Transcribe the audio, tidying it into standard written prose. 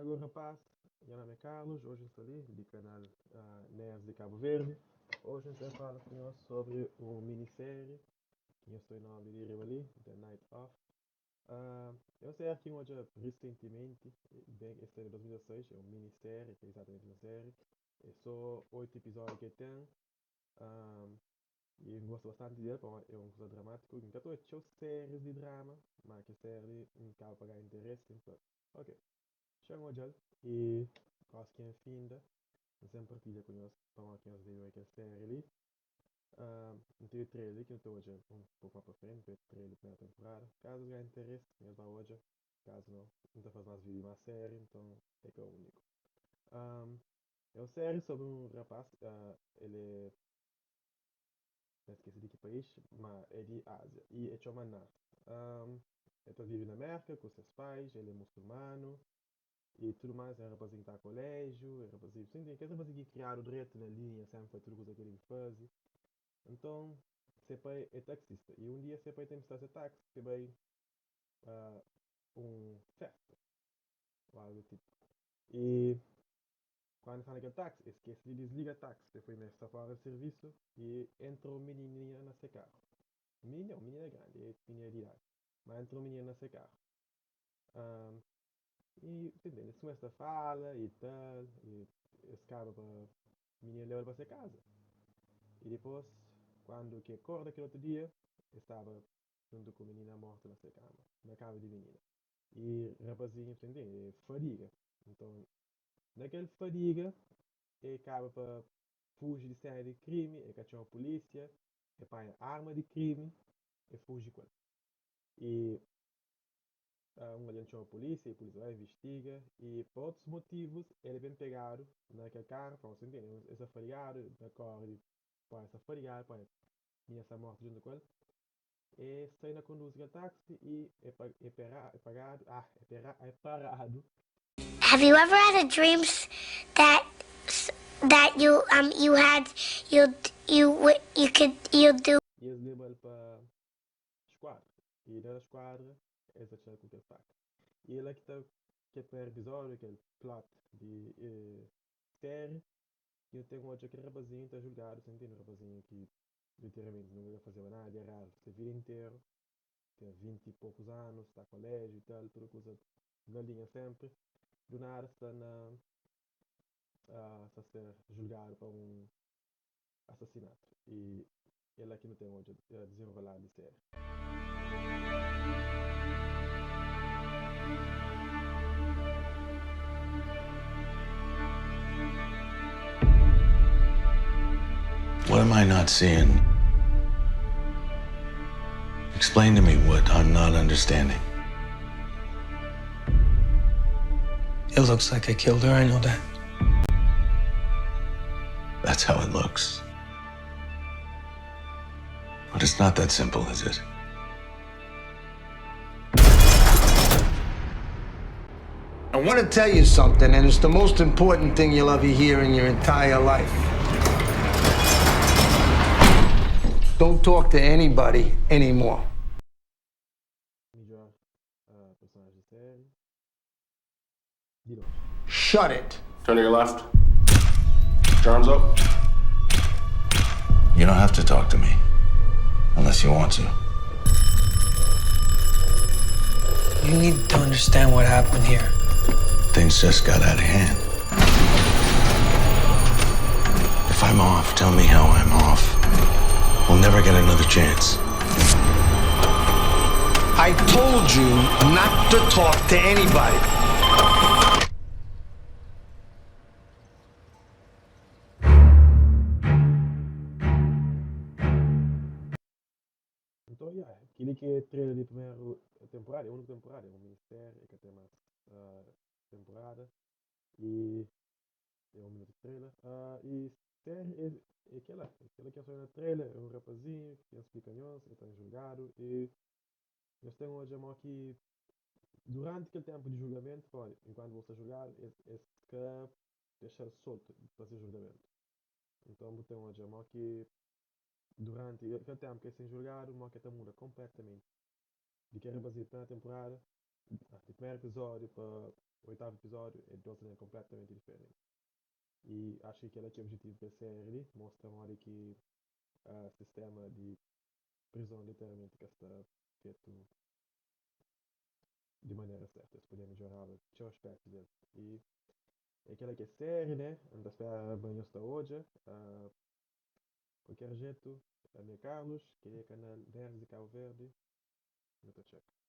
Agora rapaz, nha nome é Carlos, hoje estou ali di canal Nerds di Cabo Verde. Hoje nós vamos falar com nós sobre uma minissérie que eu estou em nome de riba ali, The Night Of. É uma série que eu já recentemente, bem, esta é de 2016, é uma minissérie, que é exatamente uma série. É só 8 episódios que tem. E eu gosto bastante dele, porque é um coisa dramático. Nunca estou a séries de drama, mas que série não acaba para ganhar interesse. Então, ok. Chama o gel e quase que finda. Eu sempre partilha nós para que nós vemos aquela série ali. Não tem o trailer que eu estou hoje um pouco mais para frente, o trailer da primeira temporada. Caso ganhe interesse, nós vamos hoje. Caso não, não faz mais vídeo mais série, então é que é o único. É uma série sobre um rapaz, ele é, não esqueci de que país, mas é de Ásia, e é chama Nas. Ele vive na América com seus pais, ele é muçulmano e tudo mais. É um rapazinho que está a colégio, é um rapazinho, sim, tem aquele rapazinho que criaram direto na linha, sempre foi tudo coisa que ele faz. Então, seu pai é taxista, e um dia seu pai tem que estar táxi, que vai um festa, ou algo do tipo. E quando está naquele táxi, esquece de desligar o táxi, depois está fora de serviço e entra uma menininha nesse carro. Menina, menina grande, é menina de idade, mas entra uma menina nesse carro. E, você entende, eles começam a falar e tal, e eles acabam para a menina leva para sua casa. E depois, quando que acorda aquele outro dia, estava junto com a menina morta na sua cama, na cama de menina. E o rapazinho, você entende, é fadiga. Então, naquele fadiga, ele acaba para fugir de cena de crime, ele chama a polícia, ele põe arma de crime e fuge com ele. E um agente chama a polícia, e a polícia vai investiga, e por outros motivos, ele é bem pegado naquele carro, para você entender, ele é fadigado, na corre, põe essa fadigado, põe essa morte junto com ele. E sai na conduz aquele táxi e é pagado, é parado. Have you ever had a dream that you had you you you could you do? E eles levam ele para esquadra. E na esquadra, eles acham com aquele faca. E ele aqui tá, que é o primeiro episódio, aquele plot de série. E eu tenho outro aquele rapazinho que tá julgado, você entende? Um rapazinho que literalmente nunca fazia nada de errado, a vida inteira, tem 20 e poucos anos, está no colégio e tal, tudo coisa na linha sempre. Do nada está está a ser julgado para um assassinato. E ele aqui não tem onde desenrolar de série. What am I not seeing? Explain to me what I'm not understanding. It looks like I killed her, I know that. That's how it looks. But it's not that simple, is it? I want to tell you something, and it's the most important thing you'll ever hear in your entire life. Don't talk to anybody anymore. Melhor personagem de série. De longe. Shut it. Turn to your left. Put your arms up. You don't have to talk to me unless you want to. You need to understand what happened here. Things just got out of hand. If I'm off, tell me how I'm off. We'll never get another chance. I told you not to talk to anybody. Então, yeah, aquele que é trailer de primeira temporada, é a única temporada, é uma minissérie que tem mais temporada. E é um minuto de trailer. E série é aquela que eu sou na trailer, é um rapazinho que tem picanhões, ele está julgado e nós temos hoje a que durante aquele tempo de julgamento, pô, enquanto você julgar, esse que deixar solto para fazer julgamento. Então, tem hoje a que durante aquele tempo que é sem julgado, o Moqueta muda completamente. De que era baseado na temporada, Di primeru episódiu pa oitavu episódiu é dos algen konpletamenti diferenti. I acho ki kel-la ki é objetivu di série li, mostra modi ki sistema di prizon literalmenti ka sta fetu di manera sertu. Es podia midjoraba txeu aspétus del. I é kel-la ki é série, né? N ta spera ma nhos ta odja. Kualker jetu, ami é Carlos, kel-li é kanal Nerds di Cabo Verde. Nu ta txeka.